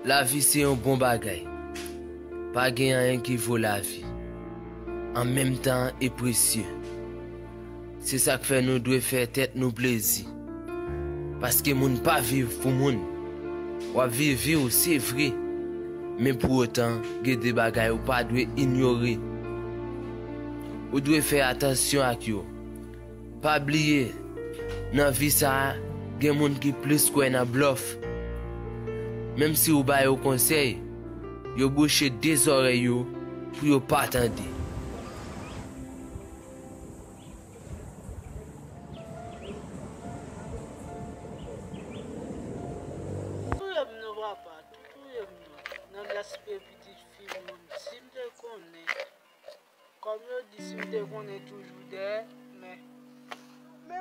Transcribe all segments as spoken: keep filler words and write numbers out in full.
Lavi se yon bon bagay. Pa gen anyen ki vo lavi. An menm tan, e presye. Se sa k fè nou dwe fè tèt nou plezi. Paske moun pa viv pou moun. W ap viv vi w, se vre. Men pou otan, gen de bagay ou pa dwe inyore. Ou dwe fè atansyon ak yo. Pa bliye, nan vi sa a, gen moun ki plis kwè nan blòf. Menm si w ba yo konsèy, yo bouche de zòrèy yo pou yo pa tande. Touye m non, papa, touye m non. Nan respè pitit fi m, si m te konnen. Kòm yo di, si m te konnen toujou dèyè, men.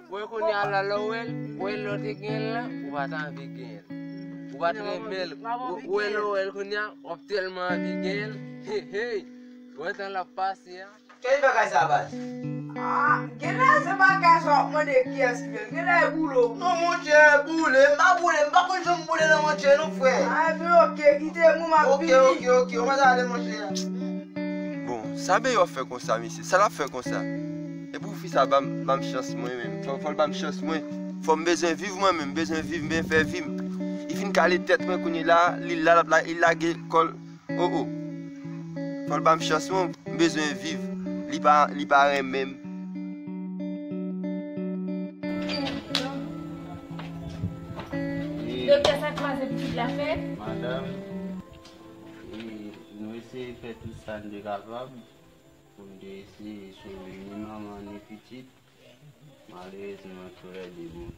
Wè kounye a la, lè w wè l, wè lè w te gen l la, ou pa t anvi gen l. Ou pa t renmen l. Wè lè w wè l kounye a, w ap tèlman anvi gen l. Hey, hey. Wè tan l ap pase a. Kèl bagay sa, baz? Ah, genlè se bagay sa w ap mande kiyès ki fè l. Genlè e boule w. Non, monchè, boule. M pa boule, m pa konn jan m boule non, monchè, non, frè. Ah, epi oke, kite m, m ap vini. Oke, oke, oke. Ou mèt ale, monchè. Bon, sa Beyò fè konsa, mesye? Sa l ap fè konsa? Epi fi sa ban m, ban m chans mwen menm. Fò, fò l ban m chans mwen. Fò m bezwen viv mwen menm, m bezwen viv, m bezwen fè vi m. Li fin kale tèt mwen kounye la, li la, l ap la, li lage kò l. Oh, oh. Fò l ban m chans mwen, m bezwen viv. Li pa, li pa renmen m. Doktè, sa k pase pitit la fèt? Madanm, e, nou eseye fè tout sa n te kapab pou n te eseye sove ni manman ni pitit. Malerezman, toulède mouri.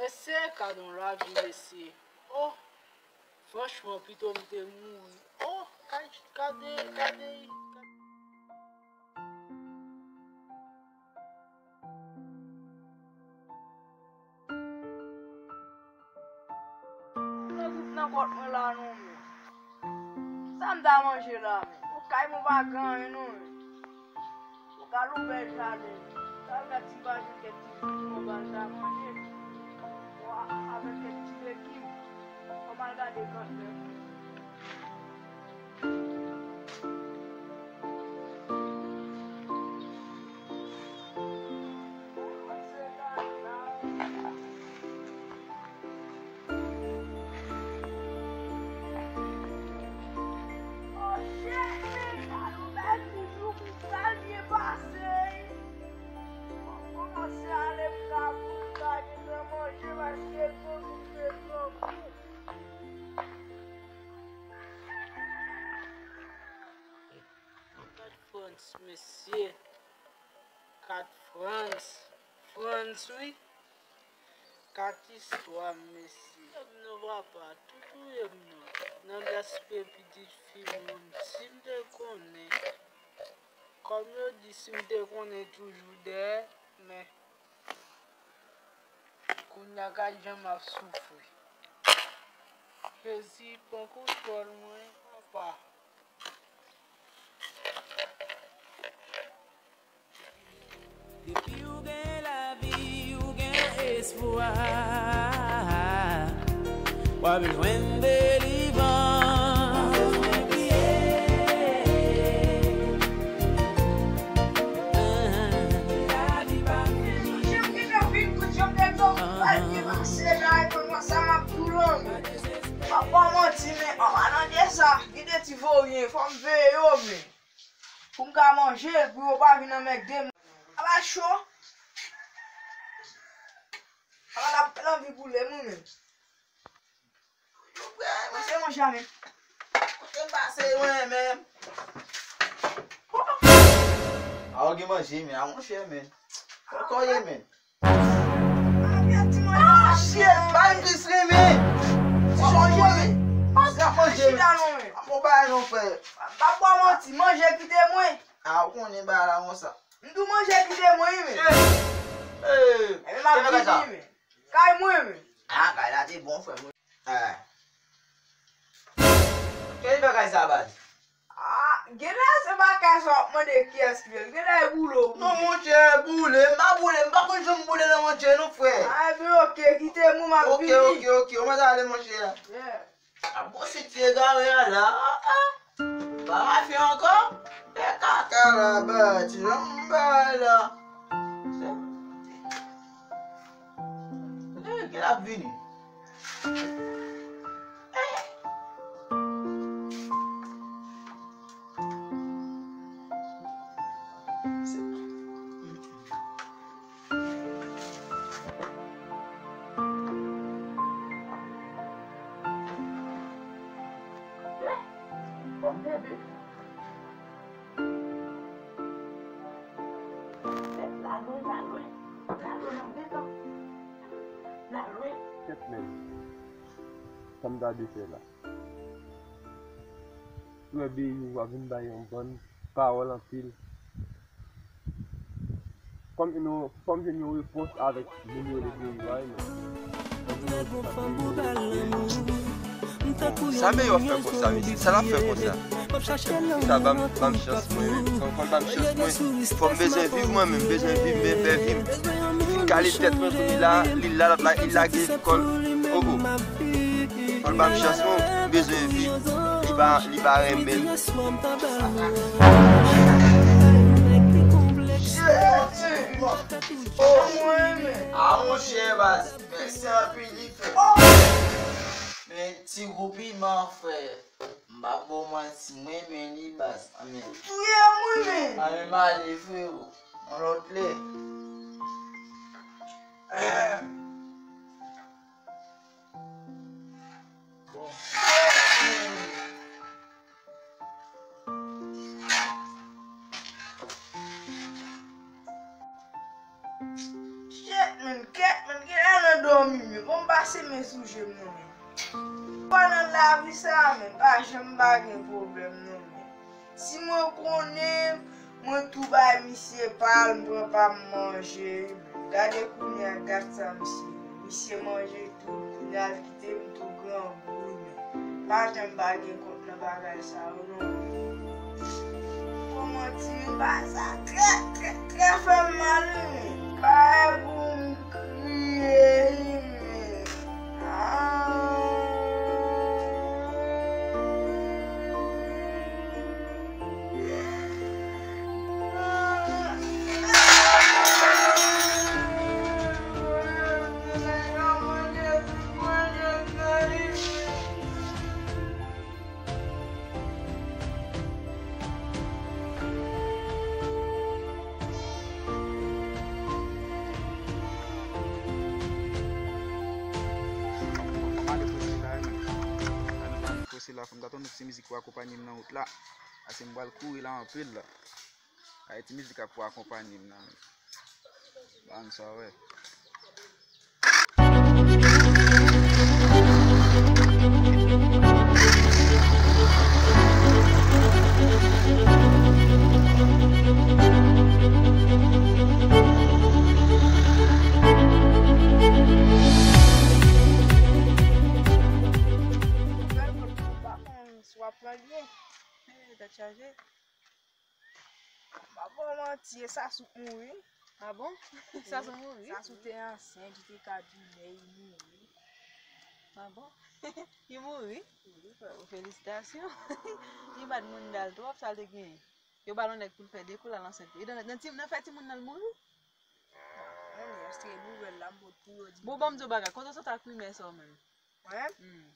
Mesye, gade yon lavi, mesye. Oh, franchman, pito m te mouri. Oh, gade, gade, gade. Mwen tout nan kòt mwen la non, men. Sa m ta manje la, men? Ou kay mwen pa gen anyen non, men. Ou ka louvè jaden. Sa l ka ti vajen kèk ti fwi mwen ba l ta manje. Ou a, avèk kèk ti legim. Fò m al gade kanpè. Kat Frans, mesye. Kat Frans. Frans, wi. Kat istwa, mesye. Touye m non, papa. Tou touye m non. Nan respè pitit fi moun. Si m te konnen. Kòm yo di, si m te konnen toujou dèyè, men kounye a gad jan m ap soufri. Jezi, pran kontwòl mwen, papa. Depi ou gen lavi, ou gen espwa. W ap jwenn delivrans. Jan m gen anvi kout jan m te dlo pral gen pase la, epi mwen sa m ap dou lonmen. M ap ba w manti, men anba nan de sa, gen de ti voryen, fò m veye yo, men. Pou m ka manje l, pou yo pa vin anmègde m. Sa va cho. Sa va la, l anvi boule m, wi, men. Mwen se manje a, men. Kote m pase, mwen, men. A, ou gen manje, men. A, monchè, men. Kòkò ye, men. Ah, shit, pa m plis renmen. Ti chonje, wi. Sa manje, wi. Chita non, men. Bon bagay non, frè. Pa bwa manti, manje kite mwen. Ah, ou konnen bagay la konsa. M tou manje kite mwen, wi, men. Shit. Eh, eh, m ap vini, men. Kay mwen, men. Ah, kay la te bon, frè mwen. Eh. Ki bagay sa, baz? Ah, genlè se bagay sa w ap mande kiyès ki fè l. Genlè e boule w. Non, monchè, boule. M pa boule. M pa konn jan m boule nan monchè, non, frè. Ah, ebyen, oke, kite mwen, m ap vini. Oke, oke, oke. Ou mèt ale, monchè. Yeah. Ah, bon, si ti egare a la. Ah, ah. Pa rafe ankò. E kaka la, baz. Ti jan m bay la. Eh, ki l ap vini. Kèt men, sa m ta dwe fè la? Ou wè Beyou a vin bay yon bann pawòl anpil. Kòm nou, fò m jwenn yon repons avèk moun yo rele Beyou a, wi, men. Sa Beyou ap fè konsa, mesye? Sa l ap fè konsa? Sa ban m, ban m chans mwen, wi. Fò, fò l ban m chans mwen. Fò m bezwen viv mwen menm, m bezwen viv, men fè vi m. M fin kale tèt mwen kounye la, li la, l ap la, li lage kò l. Oh, oh. Fò l ban m chans mwen, m bezwen viv. Li pa, li pa renmen m. Oh, mwen renmen. Ah, monchè, baz. Mèsi anpil, li fè. Men ti gou piman, frè. M p ap ba w manti, mwen renmen li, baz. Anmè. Touye m, wi, men. Anmè, m ale, frero. Yon lòt lè. Bon. Shit, man, kèt, man, genlè nan dòmi, men bon, m pase men sou je m, non, men. Bon, nan lavi sa, men, pa janm pa gen pwoblèm, non, men. Si mwen konnen, mwen tou bay misye pa l, m pran pa m manje, wi, men. Gade kounye a, gad sa misye, men. Misye manje tout, kounye a l kite m tou grangou, wi, men. Pa janm pa gen kont nan bagay sa yo, non. Kòman ti bagay sa trè, trè, trè fè m mal, wi, men. Bagay pou m kriye, wi, men. Ah. Prese la, fò m ta tande yon ti mizik pou akonpanye m nan wout la. Paske m pral kouri la anpil la. Ay, ti mizik ap pou akonpanye m nan. Ban sa wè. Si w ap pran l byen. Eh, tèt chaje. M pa ba w manti, e Sasou mouri. Ah bon? Sasou mouri? Sasou te ansent, li te ka di men, li mouri. Ah bon? Li mouri? Wi, frè. Oh, felisitasyon. Li bat moun dal twòp, sa l te genyen? Yo ba l yon nèg pou l fè de kou l al ansent. E nan, nan ti, nan fè timoun nan l mouri? Mwen, èske nouvèl la m pot pou yo di. Bon, ban m di w bagay, kote w sot ak rimè sa w menm? Mwen? Hmm.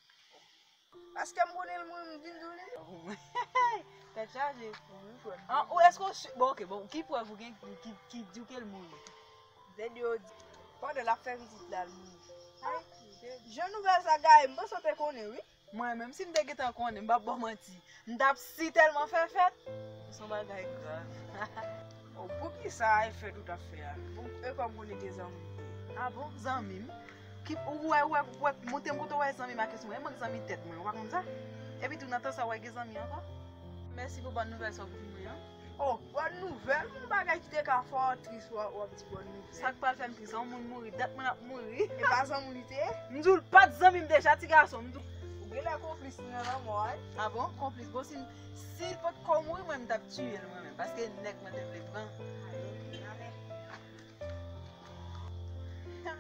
Paske m konnen l mouri, m vin di w li. Tèt chaje. Wi, frè m. Ah, ou èske w si, bon, ok, bon, ki prèv ou gen ki, ki, ki di w ke l mouri? Lè yo di, pandan l ap fè pitit la, l mouri. Ay, jan nouvèl sa gaye, m panse w te konnen, wi. Mwen menm, si m te gentan konnen, m p ap ba w manti. M t ap si tèlman fè fèt. Se yon bagay grav. Oh, poukisa e fèt ou t ap fè a? Bon, e kòm konnen gen zanmi. Ah bon, zanmi m? Ki, ou wè, wè, wè, monte m kote w wè zanmi m ak kesyon. E mwen k zanmi tèt mwen, ou pa konn sa? Epi tou nan tan sa w wè gen zanmi ankò? Mèsi pou bòn nouvèl sa w pou mwen an. Oh, bòn nouvèl? Yon bagay ki te ka fè w tris, w ap, w ap di bòn nouvèl. Sa k pral fè m tris? Yon moun mouri, dat mwen ap mouri. E pa zanmi w li te ye? M di w l pa t zanmi m deja, ti gason. M di w. Ou genlè konplis nan lanmò a, wi. Ah bon? Konplis. Bon, si, si l potko mouri, mwen, m t ap tiye l, mwen menm. Paske nèg mwen te vle pran.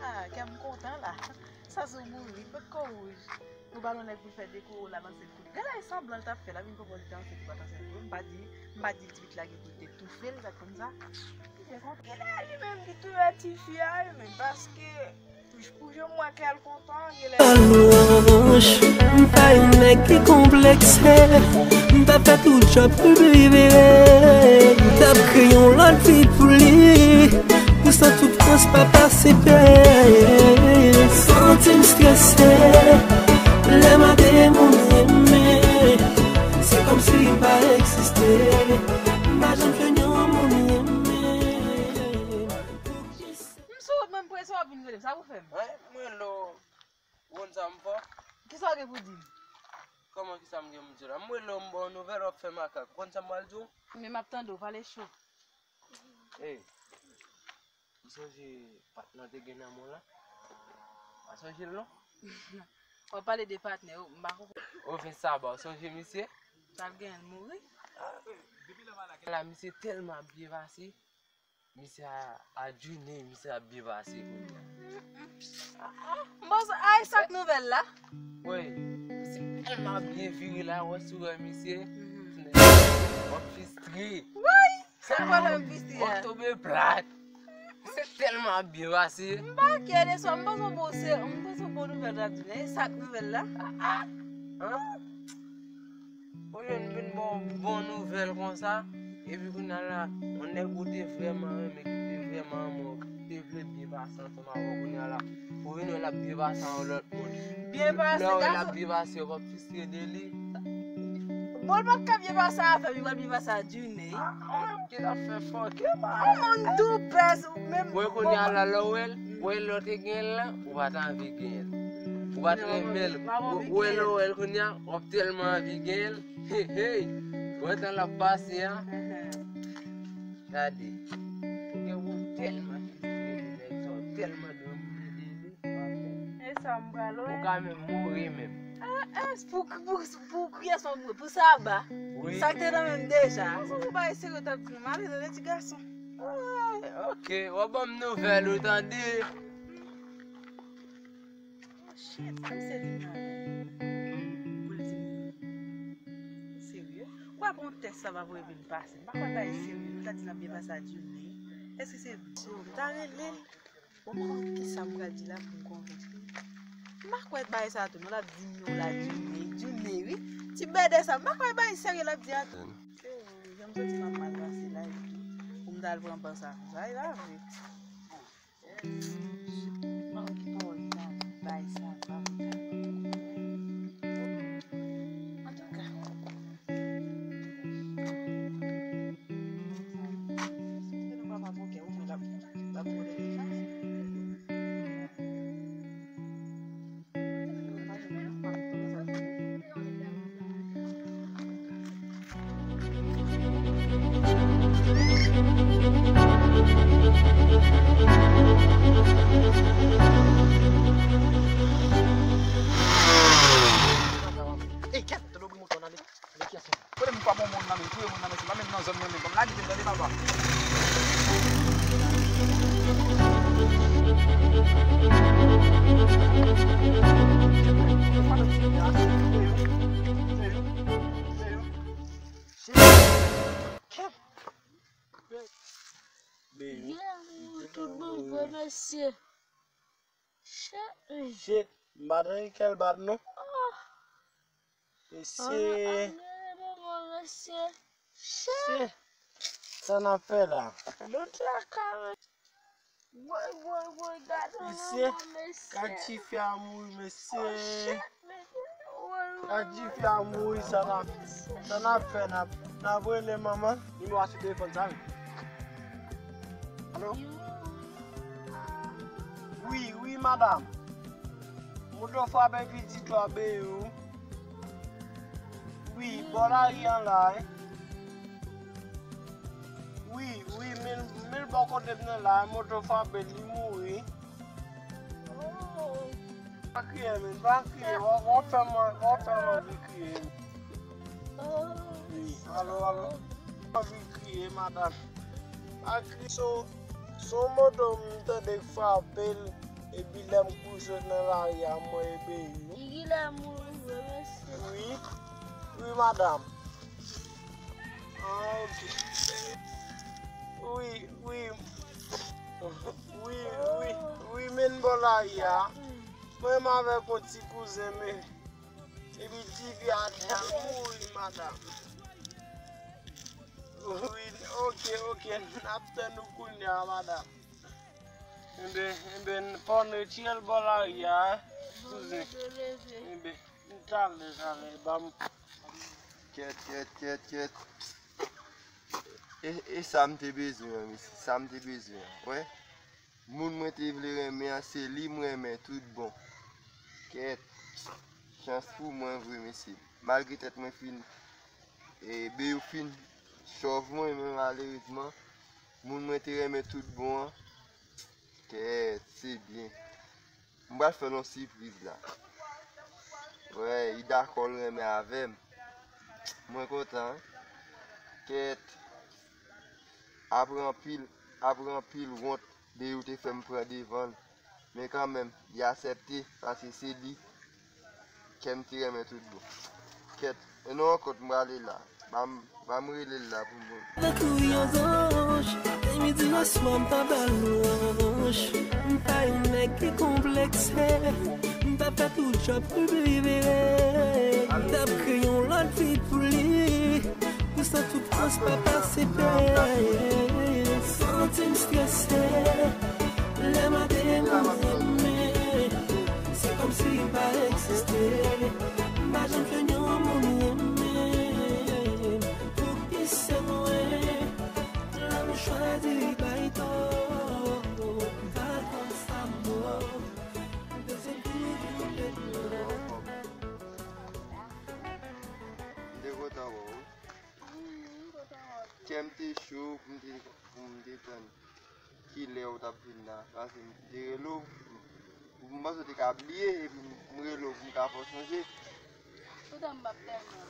Ah, kè m kontan la. Sasou mouri, potko wouj. Nou ba l yon nèg pou l fè dekowo l al ansent pou li. Gade sanblan l t ap fè la, vin konprann li te ansent, li pa t ansent vre. M pa di, m pa di l ti pitit la gen pou l te toufe l, sa konn sa. Genlè li menm ki touye tifi a, wi, men paske pou, pou jan m wè kè l kontan, genlè. Alonj, m pa yon nèg ki konplekse, m t ap fè tout djòb pou l libere, m t ap kreye yon lòt vi pou li. Pou sa soufrans pa pase pè. Santi m strese. Lè m ap de moun renmen, se kòmsi m pa egziste. M pa janm jwenn yon moun renmen. M sou wout mwen, m prese w ap vin rele m. Sa pou fè m? Mwen, mwen lo. Ou konn sa m fè? Kisa w gen pou di m? Kòman kisa m gen pou di w la? M rele w, m ba w nouvèl, w ap fè makak. Ou konn sa m pral di w? Men m ap tande w, pale cho. Ey, ou sonje patnè w te gen nan men w la? Pa sonje l non? W ap pale de patnè, m pa konprann. Oven Saba, ou sonje misye? Sa l genyen, l mouri? La, misye tèlman ap byen pase. Misye a, a Djoune, misye ap byen pase kounye a. M panse, ay, sa k nouvèl la? Wi, misye tèlman ap byen vire la, wè si w wè misye. Mhm. W ap fistre. Woy! Sa k pral fè m fistre a? W ap tonbe plat. Misye tèlman ap byen pase. M pa kè de swa, m panse w bon se, m panse w bon nouvèl w ap di m la. E sa k nouvèl la? Ah, ah. Hein? Olye m vin ba w bon nouvèl konsa, epi kounye a la, yon nèg ou te vrèman renmen, ki te vrèman renmen w, ki te vle byen pase ansanm avè w kounye a la, ou vin wè l ap byen pase a yon lòt moun. Byen pase, lè w wè l ap gason. Byen pase, w p ap fistre de li. Bon, l p ap ka byen pase avè m, li pral byen pase a Djoune. Ah, mwen ki t ap fè fòkè, man. Yon moun doupès, menm. Wè kounye a la, lè w wè l, wè lè w te gen l lan, ou pa t anvi gen l. Ou pa t renmen l. Wè lè w wè l kounye a, w ap tèlman anvi gen l. Hey, hey! Wè tan l ap pase a. Gade. Ou gen ou tèlman ki tèlman domi de li. E sa m pral wè. Ou ka menm mouri menm. Ah, ah, pou, pou, pou kiyès w ap mouri? Pou Saba? Wi. Sa k te nan men m deja. Ou bay serye w t ap di m ale tande ti gason. Ah, ok, w ap ban m nouvèl ou tande. Oh, shit, sa misye di m nan men. Pou l di m serye. Ou pa gon tès sa va voye vin pase. M pa kwè bagay serye. Nou ta di n ap byen pase a Djoune. Èske se vre? M ta rele l. Bon, m pa konn kisa m pral di la pou m konvenk li. M pa kwè bagay sa a tou non, l ap di m non la, Djoune, Djoune, wi. Ti bèdè sa, m pa kwè bagay serye l ap di a tou. Ke, jan m santi m ap mal pase la epi tou, pou m ta al pran pa sa konsa, e pa vre. Bon, m pa konn ki pawòl m ta bay sa, m pa konn sa. Antouka. Tout bon vre, mesye. Shit, wi. Shit, m pa t annik kè l bat non. Oh. Mesye. An, an, an, an, mesye. Shit. Sa n ap fè la? Lout la ka, mesye. Woy, woy, woy, gade yon lanmò, mesye. Gad tifi a mouri, mesye. Oh, shit, mesye. Woy, woy, woy. Gad tifi a mouri, sa n ap, sa n ap fè, n ap, n ap rele manman. Nimewo a sou telefòn sa, wi. Alo? Wi, wi, madanm. Moto frape pitit ou a, Beyou. Wi, bò lari an la, wi. Wi, wi, men, men bò kote m nan la, moto frape l, li mouri. Oh. Pa kriye, men, pa kriye. W ap, w ap fè m, w ap fè m anvi kriye. Oh. Wi, alo, alo. Anvi kriye, madanm. Pa kriye, so, son moto m tande k frape l, epi lè m kouri sot nan lari a, m wè e Beyou. Li genlè mouri vre, mesye. Wi, wi, madanm. Ah, ok. Wi, wi. Wi, wi, wi, men bò lari a. Mwen menm avèk yon ti kouzen, men epi tifi a te al mouri, madanm. Wi, ok, ok, n ap tann ou kounye a, madanm. Enben, enben, fò n retire l bò lari a, kouzen. Enben, talè, talè, ban m. Kyèt, kyèt, kyèt, kyèt. E, e sa m te bezwen an, mesye, sa m te bezwen an. Wè, moun mwen te vle renmen an, se li m renmen tout bon. Kèt, chans pou mwen vre, mesye. Malgre tèt mwen fin, e, Beyou fin chòv mwen, men malerezman, moun mwen te renmen tout bon an, kèt, se byen. M pral fè l yon sipriz la. Wè, li dakò l renmen avè m. Mwen kontan, wi. Kèt. Apre anpil, apre anpil wont, Beyou te fè m pran devan l. Men kanmenm, li aksepte, paske se li kè m te renmen tout bon. Kèt, e nan rankont m prale la. Ban m, ban m rele l la pou mwen. Tankou yon zanj, e midi le swa m pa ba l lwanj. M pa yon nèg ki konplekse, m t ap fè tout djòb pou l libere. M t ap kreye yon lòt vi pou li, pou sa soufrans pa pase pè. Santi m strese, lè maten moun renmen, se kòmsi m pa egziste. M pa janm jwenn yon moun renmen. Poukisa mwen, lè m chwazi bay tò, m pa konn sa m bo. M bezwen kouri pou tèt mwen. M te kontan wè w. Kè m te cho pou m te, pou m te tann. Kilè ou t ap vin la? Paske m te rele w, m panse w te ka bliye, epi m rele w pou m ka fè w sonje. Poutan m p ap tèlman,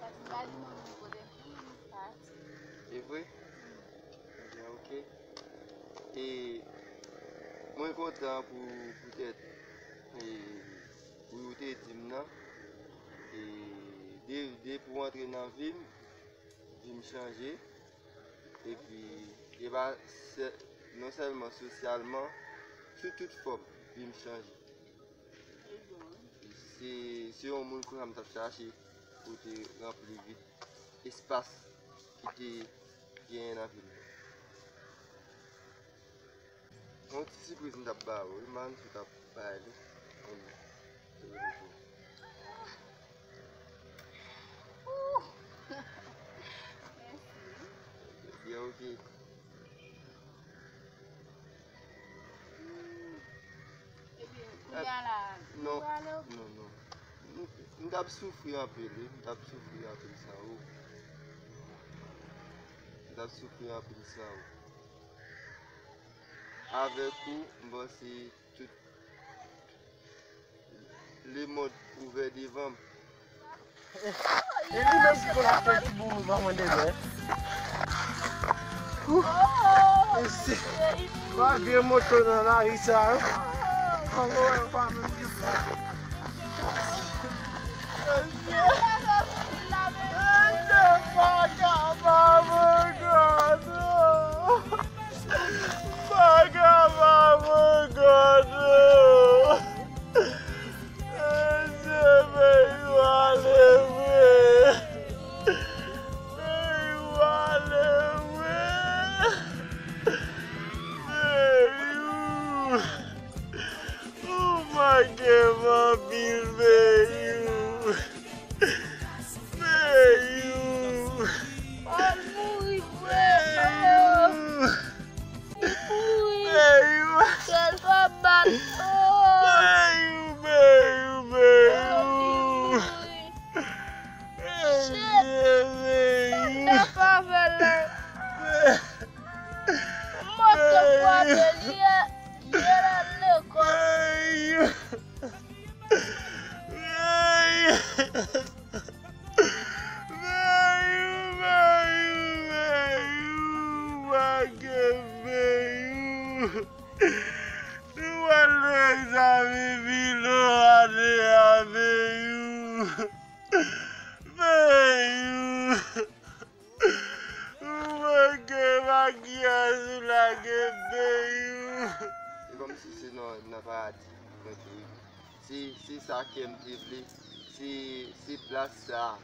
paske m pa di manmi m kote m pati. E vre? Ebyen, oke. E mwen kontan pou, poutèt, e, pou ou te di m nan. E de, depi w antre nan vi m, vi m chanje. Epi, e pa sè-, non sèlman sosyalman, sou tout fòm, vi m chanje. Se, se yon moun konsa m t ap chache pou te ranpli vid, espas ki te genyen nan vi m. Yon ti sipriz m t ap ba ou, wi, man, si w t ap bay li. Ouh! Mèsi. Byen, oke. Hmm. Ebyen, kounye a la, non, ou prale, oke? Non, non. M, m t ap soufri anpil, wi. M t ap soufri anpil san ou. M t ap soufri anpil san ou. Avèk ou, m panse tout lemonn ouvè devan m. E li menm ki konn ap fè ti boumou pa mwen demen. Isi, pa gen moto nan lari sa, wi. Anmwey, pa menm gen moto. Mesye, mesye, pa kapab ankò, non. Bagay. Beyou, Beyou, Beyou. Shit! Sa fè avè l la? Mwen te kwape li yè, yè l al lekòl. Beyou. Beyou. Beyou, Beyou, Beyou, pa gen Beyou. Nou pral egzamine bilan ane a, Beyou. Beyou. Ou manke makiyaj ou lage, Beyou. Se kòmsi se nan, nan paradi mwen te ye. Se, se sa kè m te vle. Se, se plas sa a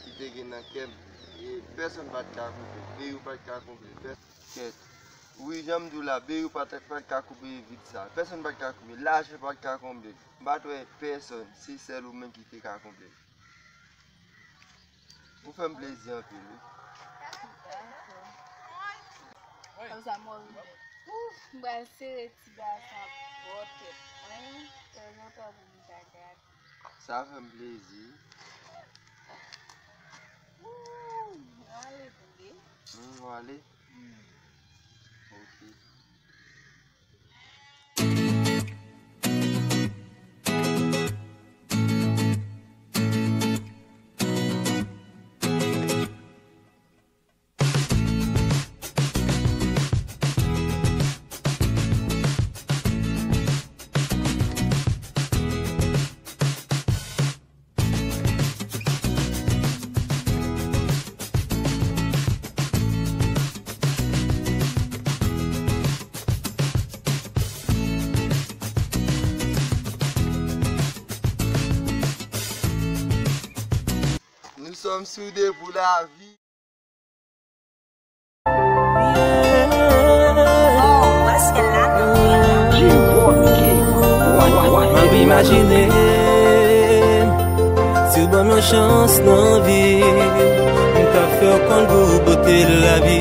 ki te gen nan kè m. E pèsonn pa t ka koupe l. Beyou pa t ka koupe l. Pè-, kèt. Wi, jan m di w la, Beyou pa t, pa t ka koupe vid sa a. Pèsonn pa t ka koupe l. Lajan pa t ka konble l. M pa t wè pèsonn. Se sèl ou menm ki te ka konble l. Ou fè m plezi anpil, wi. Kòmsa m rive. Ouf, m pral sere ti gason an bò tèt. Wi, fè lontan pou m ta gade. Sa fè m plezi. Ooh, m ale tande. Hmm, w ale? Hmm. Ok. Nous sommes soudés pour la vie. M ap imajine si w ban m yon chans nan vi, m t ap fè w konn gou bote lavi,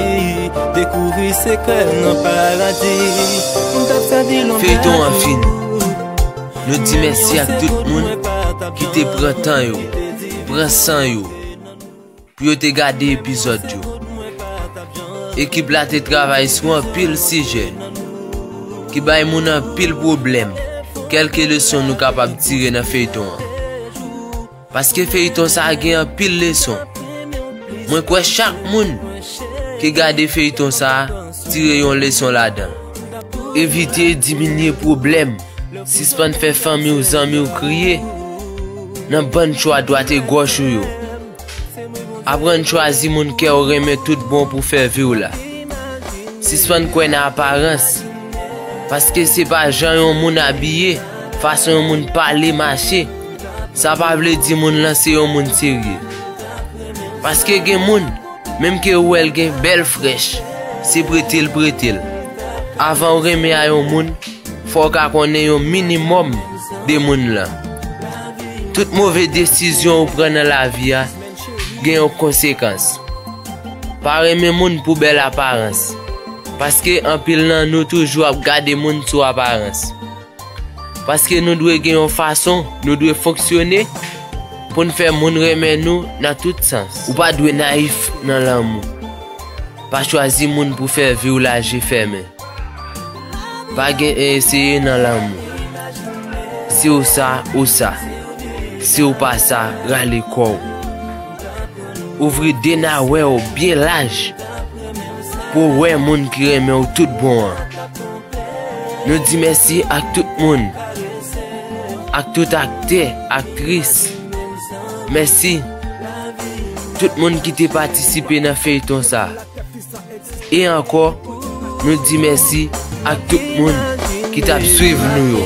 dekouvri sekrè nan paradi. M t ap sèvi lonbraj ou. Feyton an fini. Nou di mèsi ak tout moun ki te pran tan yo, pran san yo, pou yo te gade epizòd yo. Ekip la te travay sou anpil sijè ki bay moun anpil pwoblèm, kèlke leson nou kapab tire nan feyton an. Paske feyton sa a gen anpil leson. Mwen kwè chak moun ki gade feyton sa a tire yon leson ladan. Evite diminye pwoblèm. Sispann fè fanmi w, zanmi w kriye nan bann chwa dwat e gòch ou yo. Aprann chwazi moun kè w renmen tout bon pou fè vi w la. Sispann kwè nan aparans, paske se pa jan yon moun abiye, fason yon moun pale, mache, sa pa vle di moun lan se yon moun serye. Paske gen moun, menm ke ou wè l gen bèl frèch, se prete l prete l. Avan w renmen a yon moun, fò w ka konnen yon minimòm de moun lan. Tout move desizyon ou pran nan lavi a gen yon konsekans. Pa renmen moun pou bèl aparans, paske anpil nan nou toujou ap gade moun sou aparans. Paske nou dwe gen yon fason nou dwe fonksyone pou n fè moun renmen nou nan tout sans. Ou pa dwe nayif nan lanmou. Pa chwazi moun pou fè vi w la je fèmen. Pa gen eseye nan lanmou. Si w sa, ou sa. Si w pa sa, rale kò w. Ouvri de nawè w byen laj pou w wè moun ki renmen w tout bon an. Nou di mèsi ak tout moun, ak tout aktè, aktris. Mèsi tout moun ki te patisipe nan feyton sa. E ankò, nou di mèsi ak tout moun ki t ap swiv nou yo.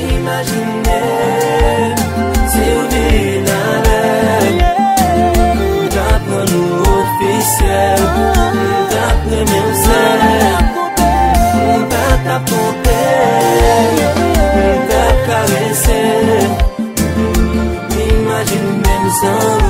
Imajine menm san